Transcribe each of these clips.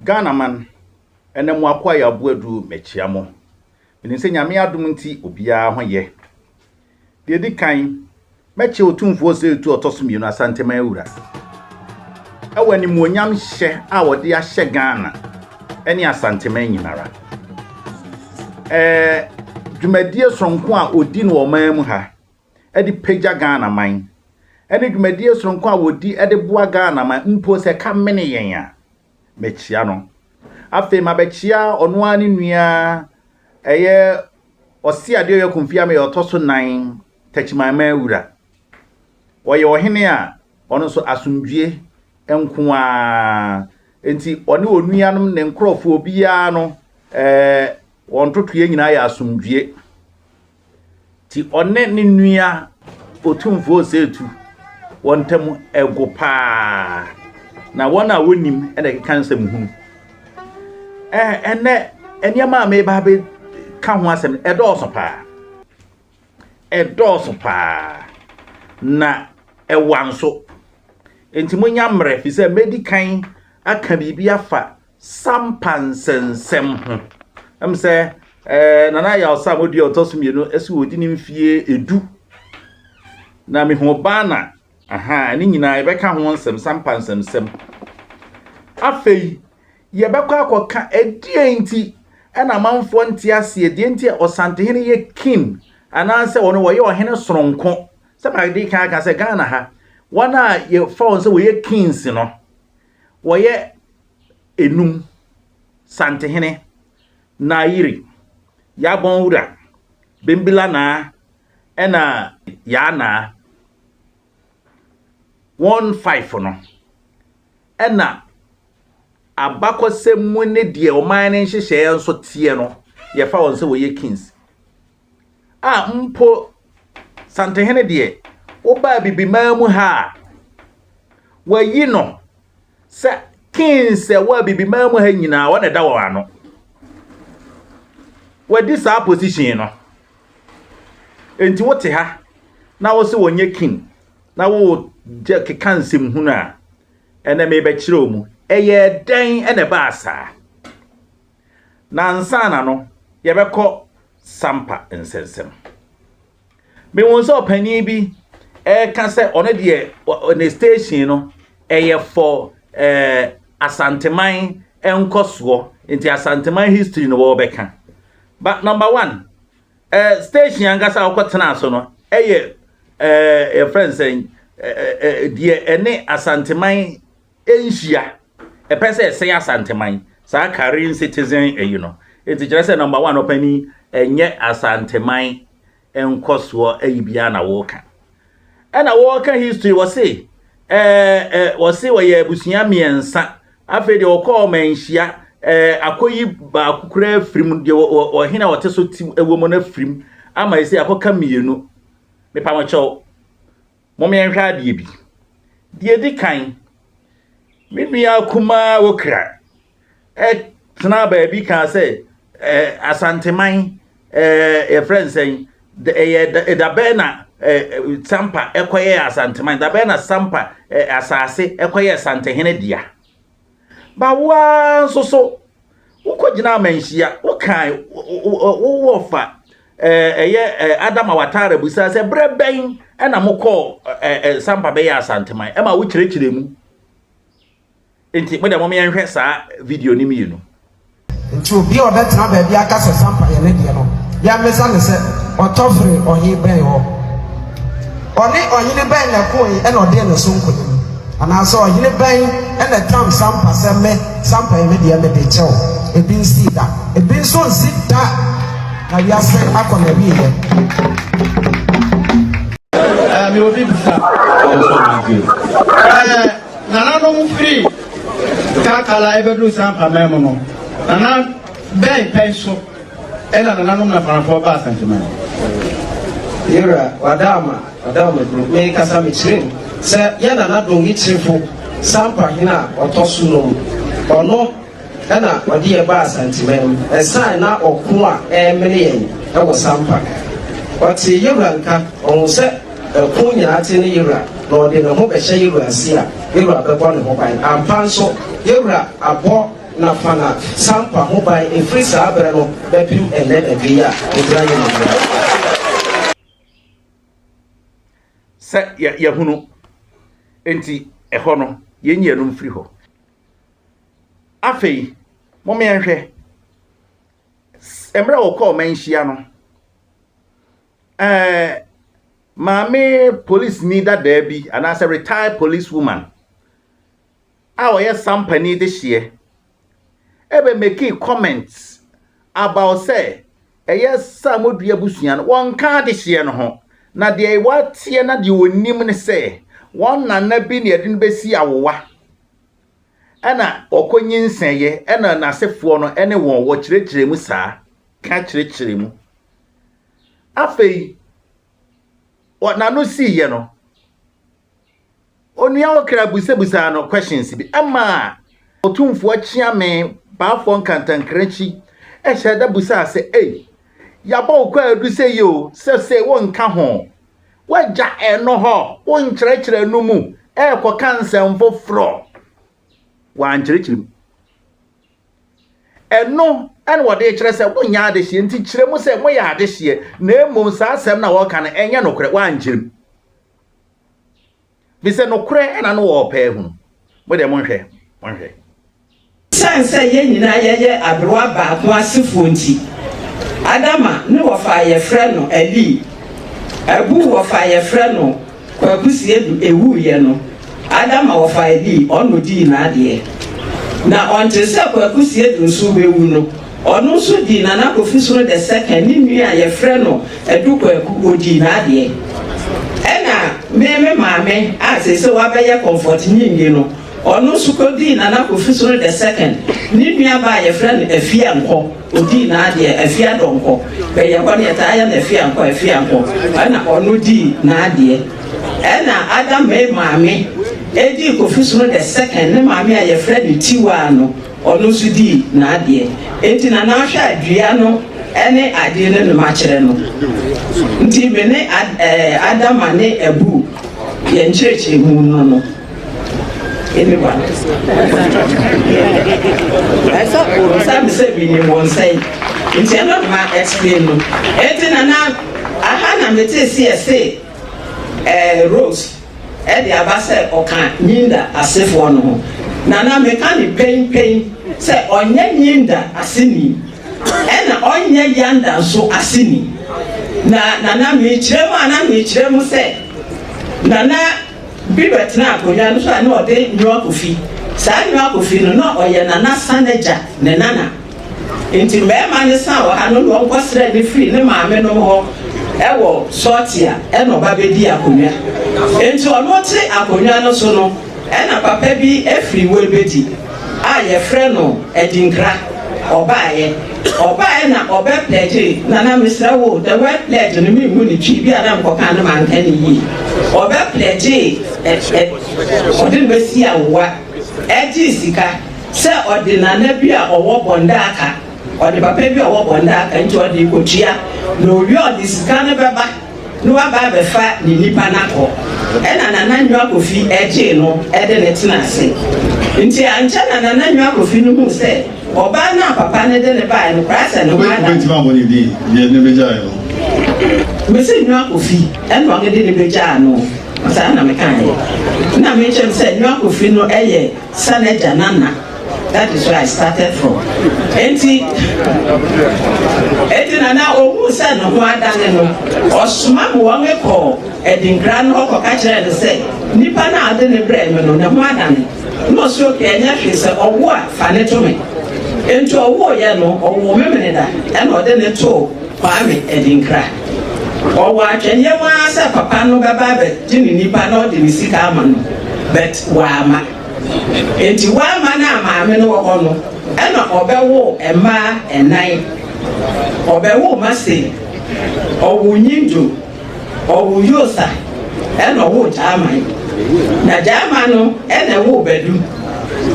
Ghana man, ɛnɛ mo akoa yɛ aboadu mɛkyia mo. Menim sɛ Nyame adom nti obiara ho yɛ. Deɛ ɛdi kan, mɛkyia Otumfoɔ Osei Tutu ɔtɔ so mmienu Asanteman Awura ɛwɔ animuonyam hyɛ a ɔde ahyɛ Ghana ɛne Asanteman nyinara. Ɛɛ dwumadie soronko a ɔdi no wɔ ɔman mu ha ɛde pagya Ghana man ɛne dwumadie soronko a wɔdi ɛde boa Ghana man mpo sɛ ka mene yɛn a mɛkyia no. Afei mabɛkyia ɔno ara ne nua ɛyɛ ɔse adeɛ ɔyɛ Kumfi Ameyɛ ɔtɔ so nan Takyimanman wura. Ɔyɛ ɔhene a ɔno nso asomdwie nko ara nti ɔne onuanom ne nkurɔfoɔ biara no ɛɛ wɔn ntotoeɛ nyinaa yɛ asomdwie. Nti ɔne ne nua Otumfoɔ Osei Tutu wɔn ntam ɛgo paa. Na wɔn a wɔnim na ɛkeka nsɛm hunu. Ɛɛ ɛnɛ nneɛma a meba abɛka ho asɛm ɛdɔɔso paa. Ɛdɔɔso paa. Na ɛwa nso. Nti monya mmerɛ fi sɛ mɛdi kan aka biribi afa sampa nsɛnsɛm ho. Ɛm sɛ ɛɛ Nana Yaw Sam Odua ɔtɔ so mmienu ɛsɛ wɔdi ne mfie 10. Na mehu baana aha ne nyinaa yɛbɛka ho nsɛm sampa nsɛmsɛm. Afei yɛbɛkɔ akɔka ɛdeɛ nti ɛna amanfoɔ nte aseɛ deɛ nti a Ɔsantehene yɛ king anaasɛ ɔno wɔyɛ ɔhene soronko. Sɛ made kan aka sɛ Ghana ha wɔn a yɛfa wɔn sɛ wɔyɛ kings no wɔyɛ enum: Santehene, Nayiri, Yabɔn Wura, Bimbila Naa ɛna Yaa Naa. Wɔn five no ɛna abakɔsɛm mu ne deɛ ɔman no nhyehyɛeɛ nso teɛ no yɛfa wɔn sɛ wɔyɛ kings. A mpo Santehene deɛ wobaa Bibiman mu ha a wɔayi no sɛ kings a ɛwɔ Abibiman mu ha nyinaa wɔn na ɛda wɔn ano. Wɔadi saa position no. Nti wote ha na wo sɛ wɔnyɛ king na wo gye keka nsɛm hunu a ɛnɛ mebɛkyerɛ wo mu. Ɛyɛ dɛn ɛna ɛbaa saa? Na ansa na no yɛbɛkɔ sampa nsɛnsɛm. Mehu sɛ ɔpanin bi ɛreka sɛ ɔno deɛ ne station no ɛyɛ for ɛɛ Asanteman nkɔsoɔ nti Asanteman history no wɔrebɛka. But number one, station ankasa a wɔkɔtena so no ɛyɛ yɛfrɛ no sɛn, ɛɛ deɛ ɛne Asanteman nhyia ɛpɛ sɛ ɛsɛe Asanteman saa carrying citizen ɛyi no. Nti kyerɛ sɛ number one, ɔpanin, ɛnyɛ Asanteman nkɔsoɔ ɛyi biara na wɔreka. Ɛna wɔreka history, wɔse ɛɛ ɛɛ wɔse wɔyɛ abusua mmiɛnsa. Afei deɛ wɔkɔɔ ɔmanhyia akɔyi baako koraa firim deɛ ɔhene a ɔte so ti ɛwɔ mu no afirim ama esi akɔka mmienu. Mepamokyɛw, mommɛnhwɛ adeɛ bi. Deɛ di kan, me nua kumaa wokra ɛtena baabi kaa sɛ Asanteman yɛfrɛ nsɛn ɛyɛ dabɛn na Sampa ɛkɔyɛ Asanteman, dabɛn na Sampa asase ɛkɔyɛ Santehene dea. Bawoa nso so wokɔgyina amanhyia wokan wowɔ fa ɛyɛ Adama Watara busa sɛ berɛ bɛn ɛna mokɔɔ Sampa bɛyɛ Asanteman, ɛma wokyerɛkyerɛ mu. Nti mo deɛ mo yɛnhwɛ saa video no mmienu. Nti obi a ɔbɛtena baabi aka sɛ Sampa yɛ ne deɛ no, yɛmmisa ne sɛ ɔtɔ firi ɔhe bɛn hɔ, ɔne ɔhene bɛn na ɛkoe ɛna ɔde ne so nkonim, anaasɛ ɔhene bɛn ɛna tam Sampa sɛ me Sampa yɛ me deɛ mede kyɛw. Ebi nsi da, ebi nso nsi da na wiase akɔ na wieɛ. Mi obi bisa nananom firi Kakala ɛbɛduru Sampa mɛn mu no, nana bɛn pɛn so ɛna nananom Nafanafoɔ ba Asanteman? Yɛwura wadaama wadaama duro mekasa mekyerɛ mu sɛ yɛ nana Dongi Kyerefo, Sampa hene a ɔtɔ so nom, ɔno ɛna ɔde yɛ ba Asanteman mu. Ɛsan na ɔko a ɛremene yɛn ɛwɔ Sampa, ɔte yɛwura nka ɔho sɛ ɛko nyinaa te ne yɛwura na ɔde ne ho bɛhyɛ yɛwura ase a yɛwura bɛbɔ ne ho ban. Ampa nso yɛwura abɔ. Nafana Sampa ho ban ɛfiri saa berɛ no bɛpem ɛnnɛ dadwe yi a ɛgyina yɛn anim. Sɛ yɛ yɛhunu nti ɛhɔ no yɛnyi ɛno mfiri hɔ. Afei mom yɛnhwɛ mmerɛ a wɔkɔɔ manhyia no ɛɛ maame polisini dadaa bi anaasɛ retired police woman a ɔyɛ sampani dehyeɛ ɛbɛ make comments about sɛ ɛyɛ Samodua abusua no wɔnka adehyeɛ no ho na deɛ wateɛ na deɛ ɔnim ne sɛ wɔn nana bi na yɛde no bɛsi awowa ɛna ɔkɔ nyinsɛnyɛ ɛna n'asefoɔ no ɛne wɔn wɔkyerɛkyerɛ mu saa ka kyerɛkyerɛ mu afei n'ano siiɛ no Onua Okra busabusaa no questions bi ɛma Otumfoɔ Kyeame Baafoɔ Nkantankrankyi hyɛɛ da busaa sɛ, Ei, yɛabɔ wo kwaadu sɛ yi o, sɛ sei wonka ho. Woagya ɛno hɔ, wonkyerɛkyerɛ ɛno mu, ɛrekɔka nsɛm foforɔ. Wankyerɛkyerɛ mu. Ɛno ɛna wɔde kyerɛ sɛ wonyɛ adehyeɛ nti kyerɛ mu sɛ moyɛ adehyeɛ na mmom saa asɛm no a wɔka no ɛnyɛ nokorɛ wankyerɛ mu. Fi sɛ nokorɛ na no wɔ ɔpɛ ahunu. Mo deɛ monhwɛ, monhwɛ. Esiane sɛ yɛn nyinaa yɛyɛ aberewa baako asefoɔ nti, Adama ne wɔfa a yɛfrɛ no Alii, Abu wɔfa a yɛfrɛ no Kwaku Siedu ewuiɛ no, Adama wɔfa Alii, ɔno dii n'adeɛ. Na ɔnte sɛ Kwaku Siedu nso rebɛwu no, ɔno nso dii Nana Kofi Soro the second ne nua a yɛfrɛ no Adu Kwaku, ɔdii n'adeɛ. Ɛna me me maame a seesei wabɛyɛ Comfort Nyingi no, ɔno nso kɔdii Nana Kofi Soro the second ne nuabaa a yɛfrɛ no Afia Nkɔ, ɔdii n'adeɛ, Afia Dɔnkɔ, bɛyɛ hɔ no yɛtaa yɛ no Afia Nkɔ, Afia Nkɔ, ɛna ɔno dii n'adeɛ. Ɛna Adam me maame dii Kofi Soro the second ne maame a yɛfrɛ no Tiwaa no, Ɔno nso dii n'adeɛ. Enti na n'ahwɛ a dua no ne adeɛ no na makyerɛ no. Nti me ne Adama ne Abu yɛn nkyerɛkyerɛmu no no. Anyone? Ɛsɛ wɔbisa me sɛ menim wɔn sɛn. Nti ɛno na ma explain no. Enti na na aha na metee se yɛse eh, Rose. de aba sɛ ɔka Nyinda asefoɔ no ho, na na meka no penpen sɛ ɔnyɛ Nyinda aseni, ɛna ɔnyɛ Yanda nso aseni. Na na na mekyerɛ mu a na mekyerɛ mu sɛ na na bi bɛtena akonnwa no so a na ɔde Nyoa Kofi. Saa Nyoa Kofi no na ɔyɛ Nana Sanagya ne nana. Enti mmarima no san wɔ ha no na wɔkɔsrɛɛ no firii ne maamenom hɔ wɔ Sɔtia ɛna ɔba bɛdii akonnwa. Enti ɔno te akonnwa no so no ɛna papa bi firi Welbedi a yɛfrɛ no Adinkra ɔbaeɛ. Ɔbaeɛ na ɔbɛ pledge, Nana mesrɛ wo the word pledge no menhu ne twi bi a na mekɔkaa no manka no yie. Ɔbɛ pledge ɛ ɛ ɔde no bɛsi awowa ɛgyee sika. Sɛ ɔde nana bi a ɔwɔ bɔndaa ka, ɔde papa bi a ɔwɔ bɔndaa ka nti ɔde rekɔtua, na owie a ɔde sika no bɛba na waba abɛfa ne nipa no akɔ. Ɛna Nana Nyoa Kofi gyee no de no tenaa ase. Nti ankyɛ na Nana Nyoa Kofi no huu sɛ ɔbaa no a papa no de no baeɛ no koraa sɛ ne ho ada. Wobɛtumi abɔ ne din deɛ ne bɛgyaeɛ no? Mese Nyoa Kofi ɛna ɔno de no bɛgyaa no. Saa na mekaeɛ. Na mekyerɛ no sɛ Nyoa Kofi no yɛ. Sɛ n'agya na na that is where I started from enti enti na na ohuu sɛ ne ho adane no ɔsoma ma wɔn kɔɔ adinkra no hɔ kɔka kyerɛɛ no sɛ nipa no a ɔde ne brɛɛ me no ne ho adane na ɔsɛ okay ɛnyɛ hwee sɛ ɔwo a fa ne to me enti ɔwoeɛ no ɔwoo Memeneda ɛna ɔde ne too Kwame Adinkra ɔwɔ atwɛneɛ mu ara sɛ papa no bɛba abɛgye ne nipa na ɔde ne sika ama no but wamma. Enti wamma no a maame no wɔ hɔ no ɛna ɔbɛwoo mmaa nnan. Ɔbɛwoo Masei, ɔwoo Nyinjo, ɔwoo Yosa ɛna ɔwoo Gyaman. Na Gyaman no ɛna ɛwoo Badu.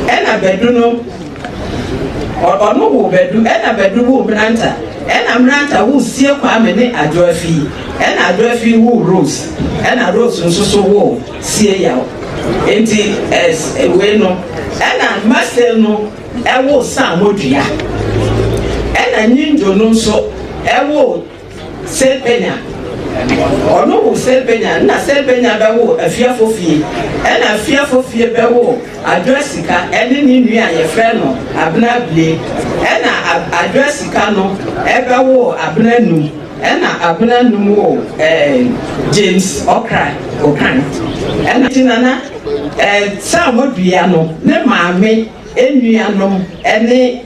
Ɛna Badu no Ɔno woo Badu, ɛna Badu woo Mmeranta, ɛna Mmeranta woo Sie Kwame ne Adwo Afii, ɛna Adwo Afii woo Rose, ɛna Rose nso so woo Sie Yaw. Enti ɛs wei no ɛna Marcel no ɛwoo Saamodua. Ɛna Nyinjo no nso ɛwoo Selbenya. Ɔno woo Selbenya nna Selbenya bɛwoo Afiafofie. Ɛna Afiafofie bɛwoo Adwoa Sika ɛne ne nua a yɛfrɛ no Abena Ablie. Ɛna Adwoa Sika no ɛbɛwoo Abena Num. Ɛna Abena Num woo ɛɛ James Ɔkra Okan. Ɛna nti Nana ɛɛ Saamodua no ne maame nuanom ɛne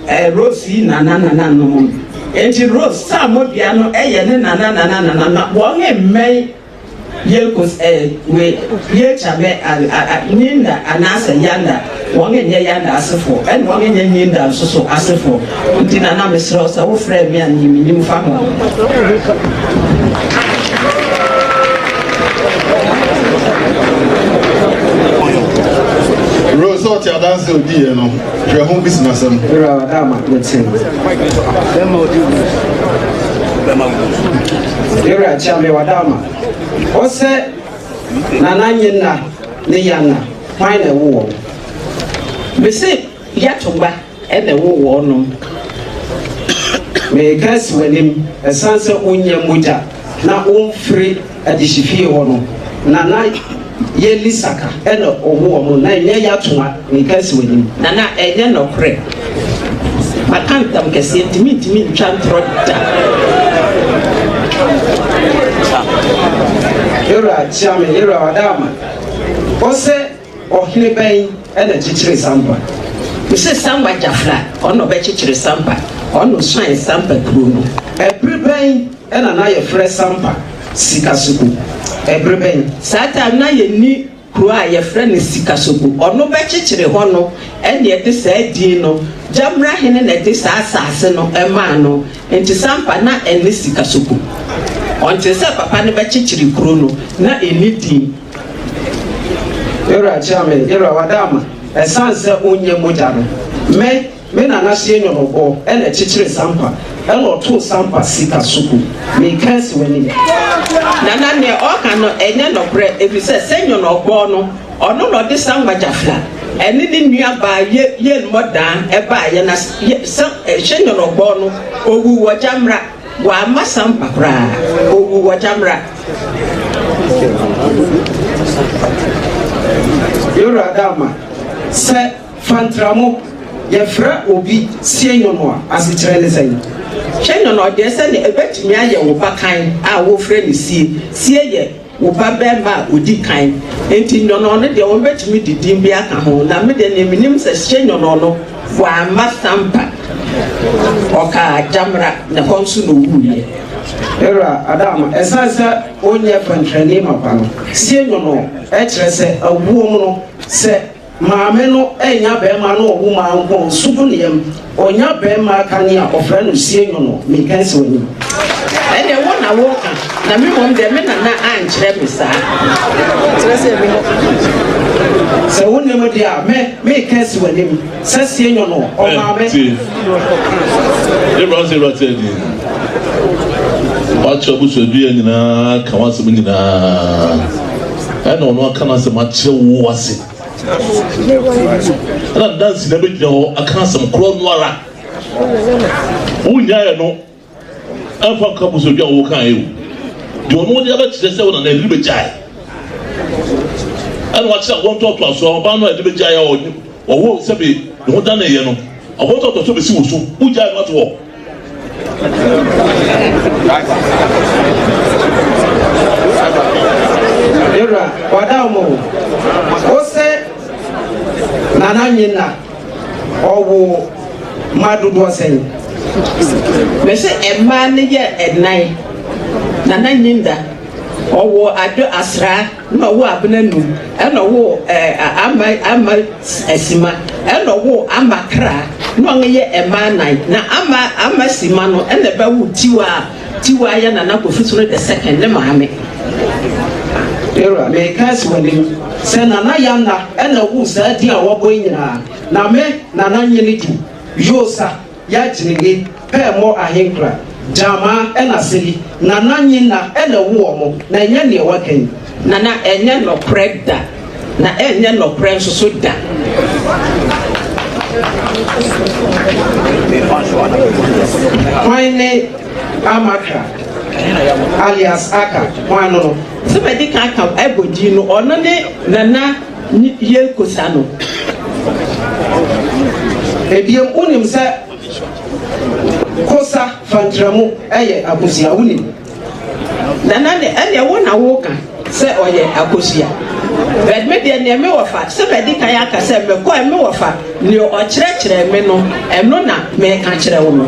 ɛɛ Rose yi nana nananom no. Nti Rose Saamodua no ɛyɛ ne nana nana nana na wɔn mmɛn Yelkos ɛ we Yelchabɛ a a a Nyinda anaasɛ Yanda, wɔn nyɛ Yanda asefoɔ, ɛna wɔn nyɛ Nyinda nso so asefoɔ. Nti Nana mesrɛ wo sɛ wo frɛ me a nea menim fa ho. Rose ɔte adanse odiiɛ no hwɛ ho bi sinasɛm. Wura ɔda ma mete. Yɛwura Kyame Wadama, ɔsɛ Nana Nyenna ne Yanna, hwan na ɛwo wɔn? Mese Yatogba na ɛwo wɔn nom. Mereka asi w'anim, ɛsiane sɛ wonyɛ mogya na womfiri adehyefie hɔ no, Nana Yeli Saka na ɔwo wɔn, na ɛnyɛ Yatoa. Mereka asi w'anim. Nana, ɛnyɛ nɔkorɛ. Maka ntam kɛseɛ nti mentumi ntwa ntorɔ da. Yewura Kyeame, Yewura Wadaama, ɔsɛ ɔhene bɛn na ɛkyekyere Sampa? Mese Sangba Gyafra, ɔno na ɔbɛkyekyere Sampa, ɔno na ɔsuae Sampa kuro no. Ɛbere bɛn na na yɛfrɛ Sampa Sikasoko? Ɛbere bɛn? Saa time no na yɛnni Kuro a yɛfrɛ no Sikasobo, ɔno bɛkyekyere hɔ no ɛna ɛde saa din no, Gyamra hene na ɛde saa asaase no maa no, nti Sampa na ɛne Sikasobo. Ɔnte sɛ papa no bɛkyekyere kuro no, na ɛnni din. Yɛwura Kyeame, Yɛwura Wadaama, ɛsan sɛ wonyɛ mogya no, me. Me nana hyee nwonobɔ na ɛkyekyere sampa ɛna ɔtoo sampa sika soko meka asi w'anim. Nana neɛ ɔka no ɛnyɛ nɔkorɛ efisɛ sɛ nwonobɔ no ɔno na ɔde sangba gyafla ɛne ne nua baa ye ye nmɔdaa ɛbaayɛ na ye sɛ hyɛ nwonobɔ no owu wɔ gyamra wamma sampa koraa owu wɔ gyamra. Yewura Dama sɛ. Fantramo, Yɛfrɛ obi Sienyono a, asekyerɛ ne sɛn? Hwɛ nyono deɛ sɛdeɛ ɛbɛtumi ayɛ wo ba kan a wofrɛ no Sie. Sie yɛ wo ba barima a ɔdi kan. Enti nyono no deɛ wɔbɛtumi de din bi aka ho. Na me deɛ deɛ menim sɛ Hye nyono no wamma Sampa. Ɔkaa Gyamra na ɛhɔ nso na ɔwuiɛ. Ewura Adama, ɛsiane sɛ wonyɛ Fantrani mapa no, Sie nyono kyerɛ sɛ awuo mu no, sɛ Maame no nnya bɛɛma na ɔwo maa nko a ɔsu gu ne yam, ɔnya bɛɛma kane a ɔfrɛ no sie nwono, meka asi w'anim. Ɛnneɛ wo na woka, na me mmom deɛ me nana ankyerɛ me saa. Sɛ wonnim deɛ a, me, meka asi w'anim sɛ sie nwono, ɔmaame. Tie. Abraham sɛ Awurade adi. Wakyerɛ abusuadua nyinaa ka w'asɛm nyinaa. Ɛna ɔno aka n'asɛm akyerɛ wo ase. Ɛna dansi na bɛgyina hɔ aka asɛm korɔ no ara. Wonyaeɛ no ɛmfa nka abusuadua a wɔkaeɛ o. Deɛ ɔno de abɛkyerɛ sɛ wo nana ɛde bɛgyae. Ɛna wakyerɛ awoɔ ntoatoasoɔ ɔbaa no a ɛde bɛgyae a ɔwɔ sɛbe ne ho daneeɛ no awoɔ ntoatoasoɔ bɛsi wo so wogyae no ato hɔ. Yɛwura, wada wo mo. Wo se Nana Nyina ɔwo mma dodoɔ sɛn? Me se mmaa no yɛ ɛnan. Nana Nyinda ɔwo Adwo Asraa. Na ɔwoo Abena num, ɛna ɔwoo ɛɛ Ama Ama Sima, ɛna ɔwoo Ama Kra, na ɔno yɛ ɛmaa nan. Na Ama Ama Sima no ɛna ɛbɛwoo Tiwa a Tiwa yɛ Nana Kofi Soro the second ne maame. Ewura, mereka asi w'anim sɛ Nana Yanna ɛna ɔwoo saa din a wɔabɔ yi nyinaa, na me Nana Nyene Du, Yosa, Ya gyinige pɛɛ mɔ ahenkura, Gyaamaa ɛna Seli, Nana nye na ɛna ɛwo wɔn, na ɛnyɛ neɛ waka yi. Nana, ɛnyɛ nɔkorɛ da. Na ɛnyɛ nɔkorɛ nso so da. Hwan ne Amakra alias Aka? Hwan no no? Sɛ madi kan aka ɛbɔ din no, ɔno ne Nana Yelkosa no. Ebiem, wonim sɛ Kosa Fantramu yɛ Akosua, wonim? Nana ne ɛneɛ wo na wo ka sɛ ɔyɛ akosua but me deɛ neɛ me wɔfa sɛ madi kan aka sɛ mekɔɛ me wɔfa neɛ ɔkyerɛkyerɛ me no ɛno na meka kyerɛ wo no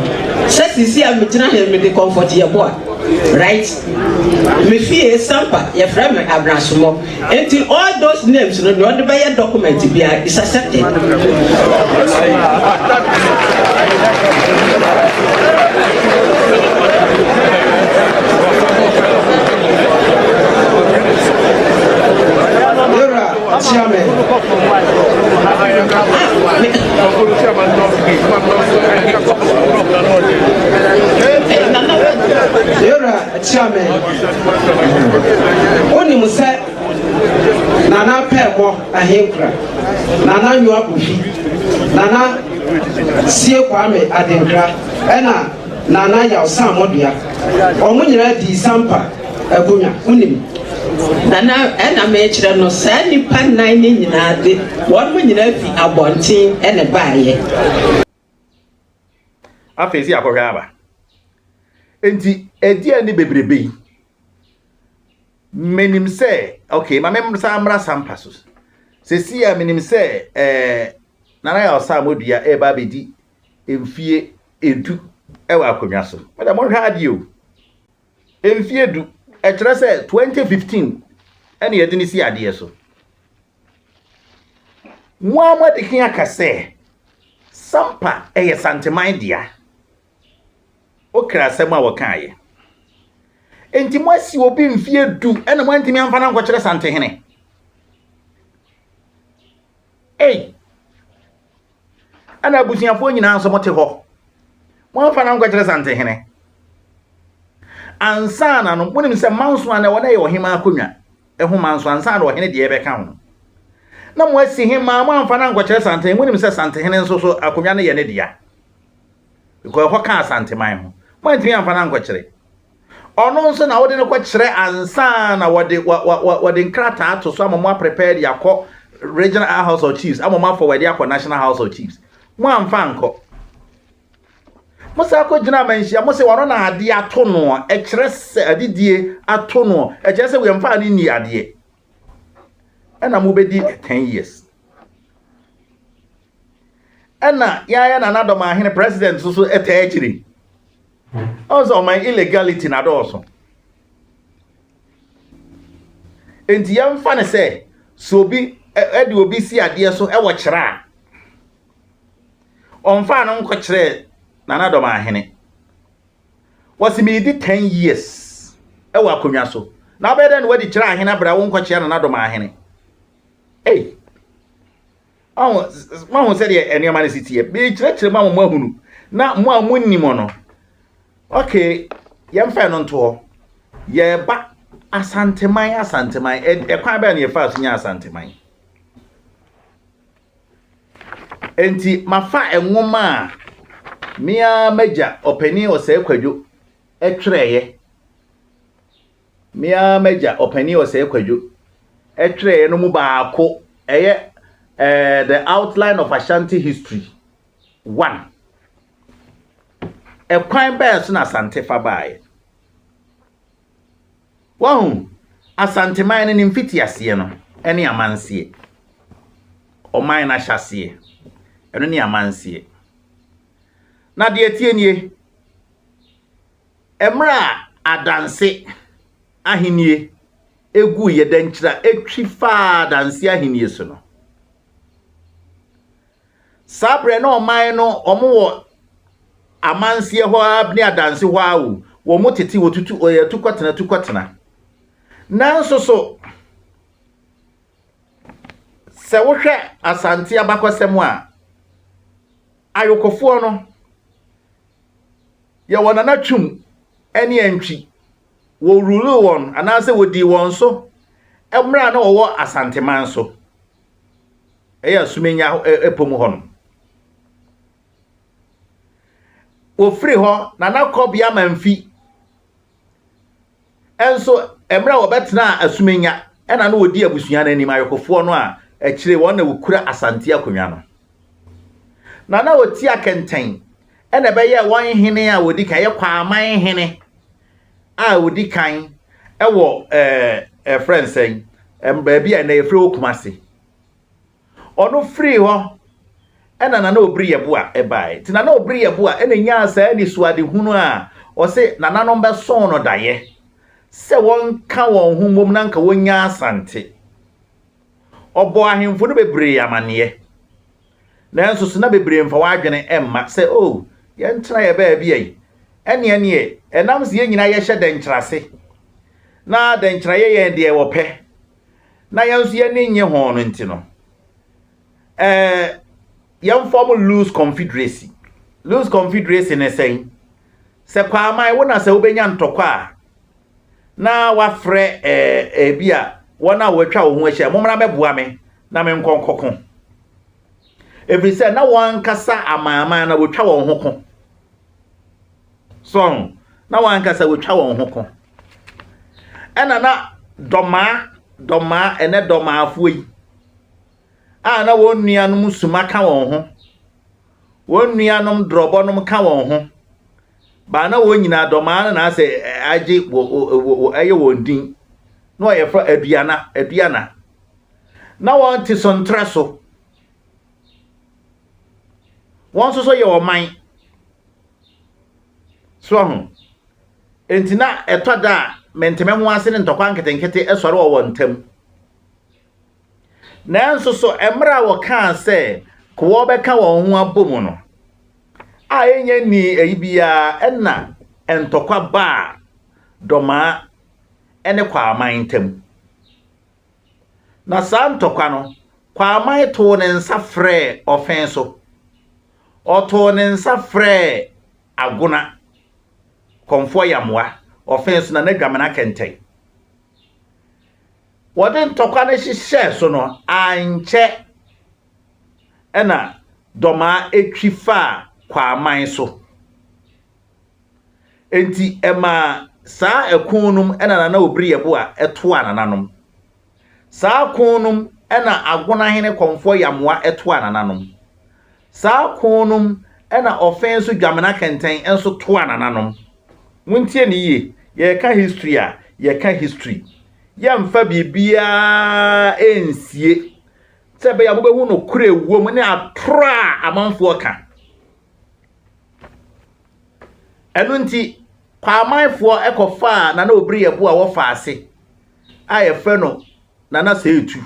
sɛ sisi a megyina he mede Comfort Yeboah right me fie Sampa yɛfrɛ me Abrasomɔ Enti all those names no nea ɔde bɛyɛ document biara is accepted. Yɛwura Kyiame. Yɛwura Kyiame. Wonim sɛ Nana Pɛɛmɔ Ahenkura, Nana Nyoa Kofi, Nana Sie Kwame Adenkra ɛna Nana Yaw Sammɔdua, wɔn nyinaa dii Sampa akonnwa. Wonim? Nana, ɛna mekyerɛ no, saa nnipa nnan no nyinaa de, wɔn nyinaa fi abɔnten ɛna ɛbaeɛ. Afei sɛ yɛakɔhwɛ aba. Enti ɛdeɛn ne bebrebe yi? Menim sɛ, okay, ma memsan mmra Sampa so. Seesei a menim sɛ eh, Nana Yaw Saamodua ɛreba abɛdi mfie edu wɔ akonnwa so. Meda monhwɛ adeɛ o. Mfie du, ɛkyerɛ sɛ 2015 ɛna yɛde no si adeɛ so. Mo ara moadi kan aka sɛ Sampa yɛ Santeman dea. Wokra asɛm a wɔkaeɛ. Enti moasi obi mfeɛ du ɛna moantumi amfa no ankɔkyerɛ Santehene. Ei! Ɛna abusuafoɔ nyinaa nso mote hɔ. Moamfa no ankɔkyerɛ Santehene. Ansa na no, monim sɛ manso a na ɛwɔ no yɛ ɔhemaa akonnwa. Nhoma nso, ansa na ɔhene deɛ rebɛka ho. Na moasi hemaa, moamfa no ankɔkyerɛ Santehene. Monim sɛ Santehene nso so akonnwa no yɛ ne dea. Because ɛhɔ ka Asanteman ho. Moantumi amfa no ankɔkyerɛ. Ɔno nso na wode no kɔkyerɛ ansa na wɔde wɔde nkrataa ato so ama mo aprepare de akɔ Regional House of Chiefs ama mo afɔwɛde akɔ National House of Chiefs. Moamfa ankɔ. Mo san kɔ gyina amanhyia mo sɛ ɔno na adeɛ ato noɔ ɛkyerɛ sɛ adidie ato noɔ ɛkyerɛ sɛ wɛmfa ne nni adeɛ ɛna mo bɛdi 10 years ɛna yɛayɛ nana dɔm ahene president nso so ɛtaa akyiri ɔn sɛ ɔman illegality na adɔɔso nti yɛmfa ne sɛ sɛ obi ɛde obi si adeɛ so ɛwɔ kyerɛ a Ɔmfaa no nkɔkyerɛɛ Nana Dɔmahene. Wɔse meredi 10 years wɔ akonnwa so. Na wobɛyɛ dɛn na woadi kyerɛ ahene abere a wonkɔkyea Nana Dɔmahene? Ei! Moahu sɛdeɛ nneɛma no si teɛ. Merekyerɛkyerɛ mu ama moahunu. Na mo a monnim no, okay, yɛmfa ɛno nto hɔ. Yɛreba Asanteman, Asanteman. Ɛkwan bɛn na yɛfaa so nyaa Asanteman? Enti mafa nwoma a me ara m'agya Ɔpanin Osei Kwadwo twerɛeɛ, me ara m'agya Ɔpanin Osei Kwadwo twerɛeɛ no mu baako, ɛyɛ eh, The Outline of Ashanti History 1. Ɛkwan bɛn so na Asante fa baeɛ? Wahu, Asanteman no ne mfitiaseɛ no ne amanseɛ. Ɔman no ahyɛaseɛ, ɛno ne amanseɛ. Na deɛ ɛteɛ nie, mmerɛ a Adanse ahennie guiɛ, dɛnkyira twi faa Adanse ahennie so no, Saa berɛ na ɔman no wɔn wɔ amanseɛ hɔ ara ne adanse hɔ ara o, wɔn tete wɔtutu wɔyɛ tukɔtena tukɔtena. Nanso so sɛ wohwɛ Asante abakɔsɛm a, ayokofoɔ no yɛwɔ Nana Twum ne Antwi, wɔruluu wɔn anaasɛ wɔdii wɔn so mmerɛ a na wɔwɔ Asanteman so. Ɛyɛ Asumenya ɛpɔ mu hɔ nom. Wɔfiri hɔ, Nana Kɔbea Mamfi nso, mmerɛ a wɔbɛtenaa Asumenya, ɛna na wɔdi abusua no anim, ayokofoɔ no a akyire wɔn na wɔkura Asante akonnwa no. Nana Ɔti Akɛntɛn ɛna ɛbɛyɛɛ wɔn hene a wɔdi kan, ɛyɛ Kwaman hene a wɔdi kan ɛwɔ ɛɛ ɛfrɛ nsɛn, baabi a ɛnɛ yɛfrɛ wɔ Kumasi. Ɔno firii hɔ ɛna Nana Obiri Yeboah ɛbaeɛ. Nti Nana Obiri Yeboah ɛna nyaa saa anisoadehunu a ɔse nananom bɛsɔn no daeɛ sɛ wɔnka wɔn ho mmom na nka wɔnya Asante. Ɔbɔɔ ahemfo no bebree amaneɛ. Nanso so na bebree mfa wɔn adwene mma sɛ oh yɛntena yɛ baabi ayi. Ɛneɛ neɛ ɛnam sɛ yɛn nyinaa yɛhyɛ dɛnkyerɛase na dɛnkyerɛ yɛ yɛn deɛ wɔpɛ na yɛn nso yɛn ani nnye ho no nti no, ɛɛ yɛn form loose confederacy. Loose confederacy ne sɛn? Sɛ Kwaman wo na sɛ wobɛnya ntɔkwa a, na wafrɛ ɛɛ ebi a wɔn a wɔatwa wo ho ahyia, mommra mɛboa me na me nkɔ nkɔko. Ɛfiri sɛ na wɔn ankasa amanaman na wɔtwa wɔn ho ko. So na wɔn ankasa wɔtwa wɔn ho ko. Ɛna na dɔmaa dɔmaa ɛnɛ dɔmaafoɔ yi a na wɔn nuanom suma ka wɔn ho, wɔn nuanom dorɔbɔnom ka wɔn ho, baa na wɔn nyinaa dɔmaa no na asɛ agye wɔ wɔ ɛyɛ wɔn din na wɔyɛ frɛ aduana aduana na wɔn te so ntrɛ so wɔn nso so yɛ ɔman so ho. Enti na ɛtɔ da a mentemehoase ne ntɔkwa nketenkete sɔre wɔ wɔn ntam. Nanso so mmerɛ a wɔkaa sɛ koɔ bɛka wɔn ho abom no, a ɛnyɛ nnii ayi biara ɛna ntɔkwa baa Dɔmaa ne Kwaaman ntam. Na saa ntɔkwa no, Kwaaman too ne nsa frɛɛ Ɔfɛn so. Ɔtoo ne nsa frɛɛ Agona. Kɔmfoɔ Yamoa, ɔfee so na n'adwamena kɛntɛn. Wɔde ntɔkwa no hyehyɛɛ so no, ankyɛ ɛna Dɔmaa twi faa Kwaaman so. Enti ɛmaa saa ɛko nom ɛna Nana Obiri Yeboah ɛtoaa nananom. Saa ko no mu na Agonahene Kɔmfoɔ Yamoa toaa nananom. Saa ko no mu na Ɔfɛn so Dwamena Kɛntɛn nso toaa nananom. Montie no yie, yɛreka history a, yɛka history. Yɛmfa biribiara nsie sɛ ɛbɛyɛ a mobɛhu nokorɛ ɛwɔ mu ne atorɔ a amanfoɔ ka. Ɛno nti, Kwaamanfoɔ kɔfaa Nana Obiri Yeboah wɔfa ase a yɛfrɛ no Nana Seetu.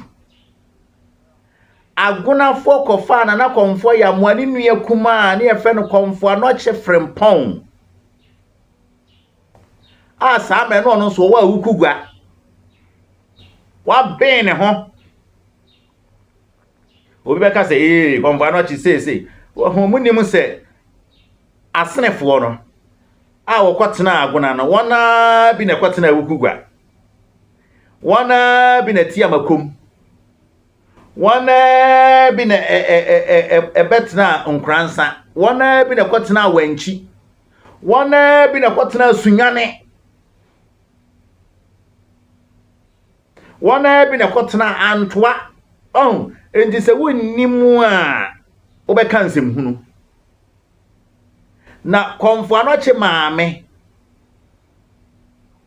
Agonafoɔ kɔfaa Nana Kɔmfoɔ Yamoa ne nua kumaa ne yɛfrɛ no Kɔmfoɔ Anɔkye Frempɔn a saa mmerɛ no ɔno nso ɔwɔ Awukugua. Waben ne ho. Obi bɛka sɛ ee Kɔmfoɔ Anɔkye seesei. Wɔn mu nim sɛ Asenefoɔ no a wɔkɔtenaa Agona no, wɔn ara bi na ɛkɔtenaa Awukugua. Wɔn ara bi na ɛte Amakom. Wɔn ara bi na ɛbɛtenaa Nkoransa. Wɔn ara bi na ɛkɔtenaa Wankyi. Wɔn ara bi na ɛkɔtenaa Sunyane. Wɔn ara bi na ɛkɔtenaa Antoa. Ɔho, enti sɛ wonni mu a, wobɛka nsɛmhunu. Na Kɔmfo Anɔkye maame,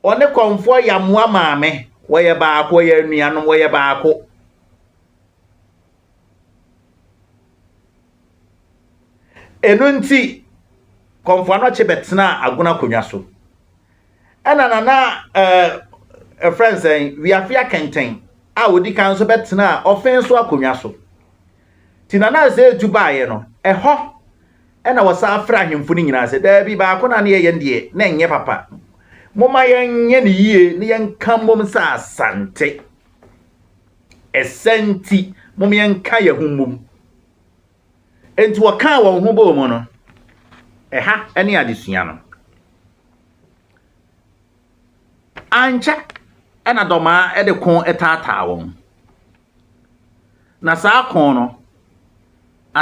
ɔne Kɔmfoɔ Yamoa maame, wɔyɛ baako, wɔyɛ anuanom, wɔyɛ baako. Ɛno nti, Kɔmfo Anɔkye bɛtenaa Agona akonnwa so. Ɛna Nana ɛɛ ɛfrɛ nsɛn Wiafe Akɛntɛn a ɔdi kan nso bɛtenaa Ɔfen so akonnwa so. Nti Nana Osei-Tutu baeɛ no, ɛhɔ na wɔsan frɛ ahemfo no nyinaa sɛ, daabi, baako na ne yɛyɛ no deɛ, na ɛnyɛ papa. Momma yɛnyɛ no yie na yɛnka mmom sɛ Asante. Ɛsɛ nti, mom yɛnka yɛn ho mmom. Enti wɔkaa wɔn ho bɔɔ mu no, ɛha ne adesua no. Ankyɛ na dɔmaa de ko taataa wɔn. Na saa ko no,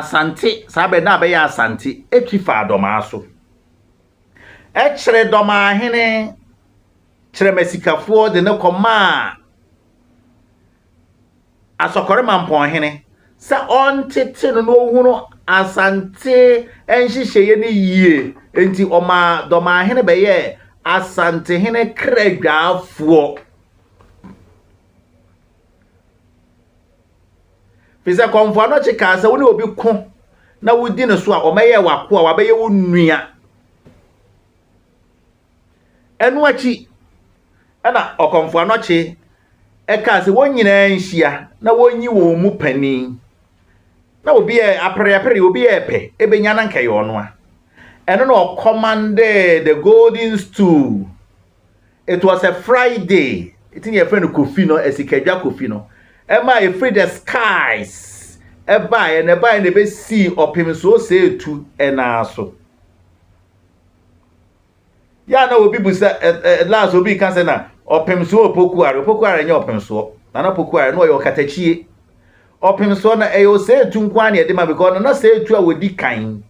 Asante, saa berɛ na abɛyɛ Asante, twi faa Dɔmaa so. Ɛkyeree Dɔmaahene Kyerɛmasikafoɔ de no kɔmaa Asɔkɔre Mampɔnhene sɛ ɔntete no na ɔhunu Asante nhyehyɛeɛ no yie. Enti ɔmaa Dɔmaahene bɛyɛɛ Asantehene kradwaafoɔ. Firi sɛ Kɔmfo Anɔkye kaa sɛ wo ne obi ko na wodi ne so a, ɔmɛyɛ w'akoa, wabɛyɛ wo nua. Ɛno akyi ɛna Ɔkɔmfo Anɔkye ɛkaa sɛ wɔn nyinaa nhyia na wɔnyi wɔn mu panin. Na obi yɛ apereapere, obi yɛ pɛ, ebenya na nka ɛyɛ ɔno a. Ɛno na ɔkɔmandee the golden stool. It was a Friday, nti na yɛfrɛ no Kofi no, Asikadwa Kofi no. Ɛma ɛfiri the skies ɛbaeɛ na ɛbaeɛ na ɛbɛsii ɔpem so ɔsɛetu ɛnaa so. Yɛ a na obi bu sɛ ɛ last obi ka sɛ na ɔpem soɔ opokuare, opokuare nyɛ ɔpem soɔ. Nana opokuare no ɔyɛ ɔkatakyie. Ɔpem soɔ no ɛyɛ ɔsɛetu nko ara na yɛde ma because nana sɛetu a wɔdi kan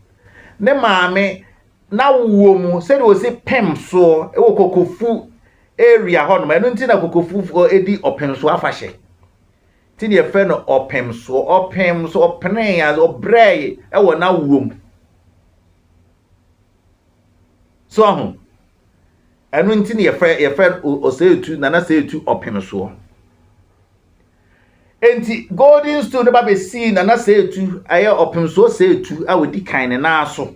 ne maame n'awoɔ mu sɛdeɛ ɔsi pem soɔ wɔ kokofu area hɔnom ɛno nti na kokofufoɔ di ɔpem soɔ afahyɛ nti na yɛfrɛ no ɔpem soɔ ɔpem so ɔpenee ase ɔbrɛe wɔ n'awoɔ mu so aho ɛno nti na yɛfrɛ yɛfrɛ ɔsɛetu nana sɛetu ɔpem soɔ nti golden stool no ba bɛsii nana sɛetu ɛyɛ ɔpem soɔ sɛetu a ɔdi kan ne nan so.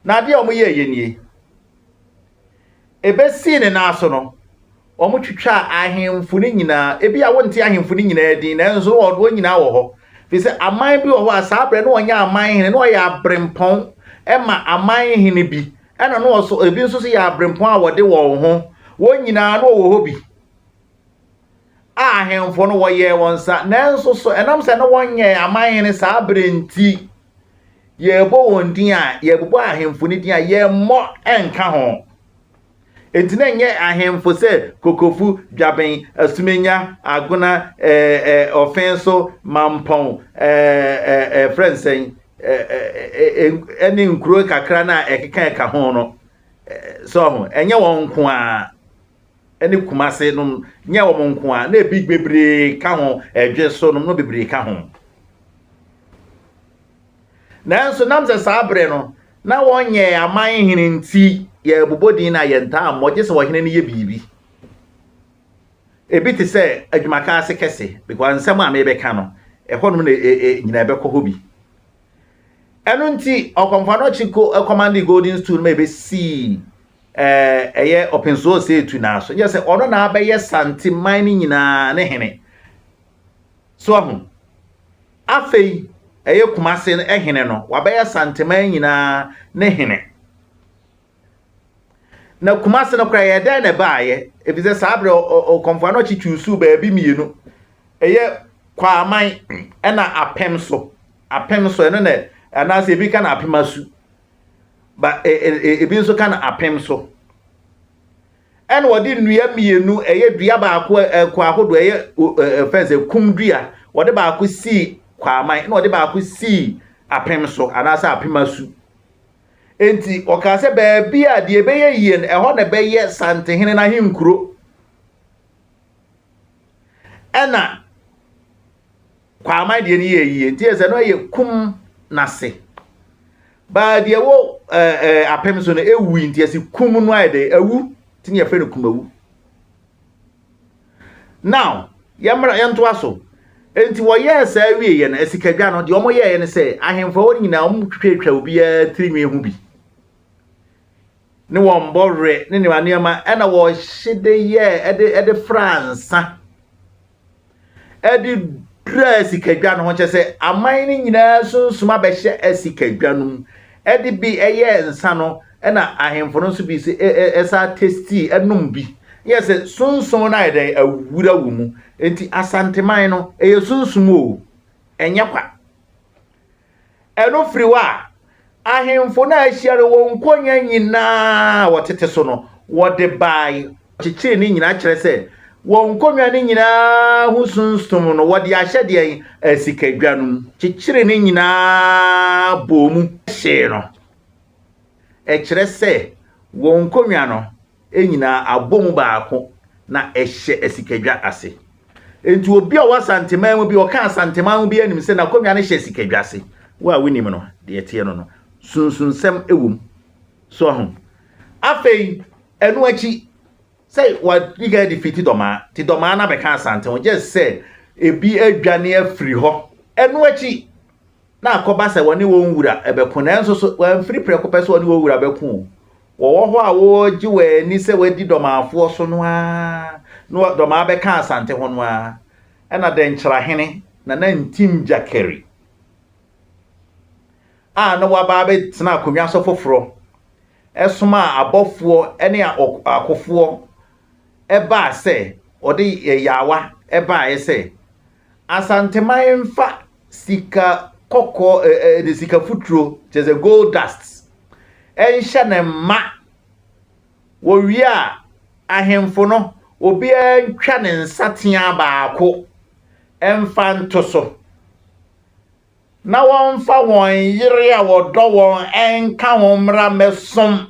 Na adeɛ a wɔyɛeɛ nie. Ɛbɛsii ne nan so no, wɔtwitwaa ahemfo no nyinaa. Ebi a wonte ahemfo no nyinaa din, nanso wɔn nyinaa wɔ hɔ. Firi sɛ aman bi wɔ hɔ a saa berɛ no wɔnyɛ aman hene, na wɔyɛ aberempɔn ma aman hene bi. Ɛna no wɔso ebi nso so yɛ aberempɔn a wɔde wɔn ho. Wɔn nyinaa no wɔwɔ hɔ bi. A ahemfo no wɔyɛɛ wɔn sa, nanso so ɛnam sɛ na wɔnyɛɛ aman hene saa berɛ nti, yɛrebɔ wɔn din a, yɛrebobɔ ahemfo no din a, yɛmmɔ nka ho. Enti na ɛnyɛ ahemfo sɛ Kokofu, Dwaben, Asumenya, Agona, ɛɛ Ɔfenso, Mampɔn, ɛɛ ɛɛ nsɛn, ɛɛ ɛne nkuro kakra no a ɛkeka ɛka ho no. Sɛ ɔho, ɛnyɛ wɔn nko ara ɛne Kumase nom, nyɛ wɔn nko ara, na ebi bebree ka ho, ɛdwe so nom no bebree ka ho. Nanso nam sɛ saa bere no na wɔnyɛɛ aman hene nti, yɛrebobɔ din no a yɛntaa mmɔ gye sɛ ɔhene no yɛ biribi. Ebi te sɛ adwumaka ase kɛse, because nsɛm a merebɛka no, ɛhɔnom na e, e, nyinaa ɛbɛkɔ hɔ bi. Ɛno nti, Ɔkɔmfo Anɔkye kɔmande Golden Stool no ma ebesii ɛyɛ Ɔpensoɔ Osei naa so. Nyɛ sɛ ɔno na abɛyɛ Sante man no nyinaa ne hene. So ahu? Afei, ɛyɛ Kumase no hene no, wabɛyɛ Santeman nyinaa ne hene. Na Kumase no koraa ɛyɛ dɛn na ɛbaeɛ? Efisɛ saa berɛ Ɔkɔmfo Anɔkye twuusuu baabi mmienu. Ɛyɛ Kwaman ɛna Apem so. Apem so ɛno na anaasɛ ebi ka no Apem Asu. Ba ebi nso ka no Apem so. Ɛna wɔde nnua mmienu, ɛyɛ dua baako ɛkɔ ahodoɔ, ɛyɛ ɛfɛn sɛ kum dua, wɔde baako sii kwaman, ɛna wɔde baako sii apem so anaasɛ apem asu. Enti wɔkaa sɛ baabi a deɛ ɛbɛyɛ yie no, ɛhɔ na ɛbɛyɛ Santehene n'ahenkuro. Ɛna Kwaman deɛ no yɛ yie nti ɛsɛ no yɛ kum n'ase. Baa deɛ wɔ ɛɛ apem so no ewui nti ɛsɛ kum no ayɛ dɛ awu nti ne yɛfrɛ no kumawu. Now yɛmmra yɛntoa so. Nti wɔyɛɛ saa wieɛ no asikadwa no deɛ wɔyɛeɛ no sɛ ahemfo hɔ no nyinaa wɔn twitwatwa obiara tirinwi ho bi ne wɔn bɔwerɛ ne nneɛma nneɛma ɛna wɔhye de yɛɛ ɛde ɛde fra nsa. de duraa sikadwa no ho, kyerɛ sɛ aman no nyinaa sunsum abɛhyɛ sikadwa no mu. Ɛde bi ɛyɛɛ nsa no, ɛna ahemfo no nso bi sɛ ɛsa testii ɛnom bi. Yɛ sɛ sunsum no ayɛ dɛ awura wɔ mu. Nti Asanteman no ɛyɛ sunsum o, ɛnyɛ kwa. Ɛno firi hɔ a, ahemfo no a ahyia no, wɔn nkonya nyinaa a wɔtete so no, wɔde bae. Kyekyeree ne nyinaa kyerɛ sɛ Wɔn nkonnwa no nyinaa ho sunsum no, wɔde ahyɛ deɛn? Asikadwa no mu. Kyekyere ne nyinaa bɔɔ mu hyee no. Ɛkyerɛ sɛ wɔn nkonnwa no nyinaa abɔ mu baako na ɛhyɛ asikadwa ase. Enti obi a ɔwɔ Asanteman mu bi, ɔka Asanteman ho bi anim sɛ n'akonnwa no hyɛ asikadwa ase. Wo a wonim no, deɛ ɛteɛ no no, sunsunsɛm wɔ mu. So ahu? Afei, ɛno akyi, sɛ wadi kan defeat Dɔmaa, nti Dɔmaa no abɛka Asante ho, gye sɛ ebi adwane afiri hɔ. Ɛno akyi, na akɔba sɛ wɔne wɔn wura bɛko, nanso so wɔamfiri prɛko pɛ sɛ wɔne wɔn wura bɛko o. Wɔwɔ hɔ a wɔregye wɔn ani sɛ wɔadi Dɔmaafoɔ so no ara, na Dɔmaa bɛka Asante ho no ara, ɛna Dɛnkyerahene Nana Ntim Gyakari a na waba abɛtena akonnwa so foforɔ somaa abɔfoɔ ne akofoɔ baa sɛ ɔde yaawa baeɛ sɛ Asanteman mfa sika kɔkɔɔ ɛ ɛ sika futuro kyerɛ sɛ gold dust nhyɛ ne mma. Wɔwie a ahemfo no obiara ntwa ne nsateaa baako mfa nto so na wɔmfa wɔn yere a wɔdɔ wɔn nka ho mmra mmɛsom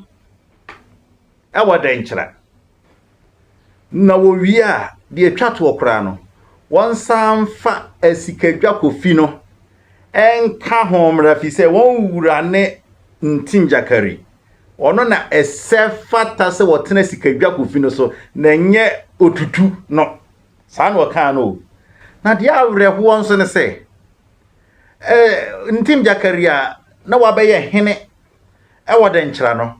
wɔ dɛnkyerɛ. Na wɔwie a, deɛ ɛtwa toɔ koraa no, wɔnsan mfa asikadwa kofi no nka ho mmra fi sɛ wɔn wura ne Ntingyakari. Ɔno na ɛsɛ fata sɛ wɔtena sikadwa kofi no so na ɛnyɛ otutu no. Saa na ɔkaa no o. Na deɛ awerɛhoɔ nso ne sɛ, eh, Ntingyakari a na wabɛyɛ hene wɔ Dɛnkyerɛ no,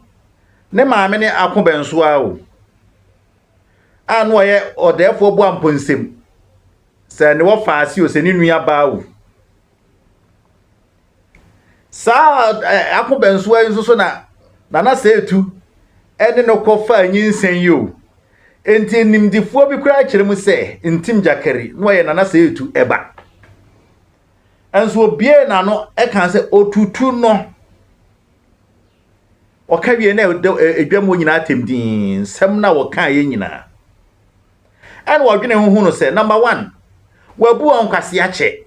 ne maame ne Ako Bɛnsoa o, a na ɔyɛ ɔdɛɛfoɔ Boamponsem, sɛ ne wɔfaase o, sɛ ne nua baa o. Saa Ako Bɛnsoa yi nso so na Nana Seetu ne no kɔfaa nyinsɛn yi o. Enti nimdefoɔ bi koraa kyerɛ mu sɛ Ntim Gyakari na ɔyɛ Nana Seetu ɛba. Nso obiee n'ano ɛka sɛ otutu no. Ɔka wie na edwam hɔ nyinaa atɛm dinn, nsɛm no a wɔkaeɛ nyinaa. Ɛna ɔdwene ho hu no sɛ, number one, wabu wɔn kwasea kyɛ.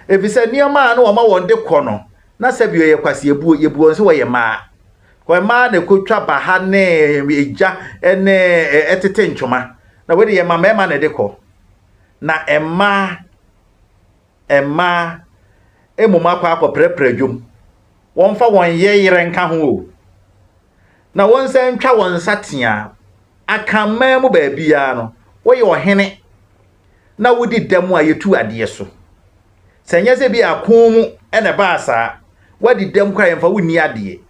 Efisɛ nneɛma a na wɔma wɔn de kɔ no, na sɛbi ɔyɛ kwaseabuo, yɛbu wɔn sɛ wɔyɛ mmaa. Kɔ mmaa na ɛkɔtwa baha ne egya ne ɛtete ntwoma. Na wei de yɛma mmarima na ɛde kɔ. Na mmaa Mmaa mmom akɔ akɔprɛprɛ dwom. Wɔmfa wɔn yɛyerɛ nka ho o. Na wɔnsan ntwa wɔn nsateaa. Akanman mu baabiara no, woyɛ ɔhene na wodi dɛm a yɛtu adeɛ so. Sɛ ɛnyɛ sɛ bi ako mu na ɛbaa saa, woadi dɛm koraa yɛmfa wo nni adeɛ.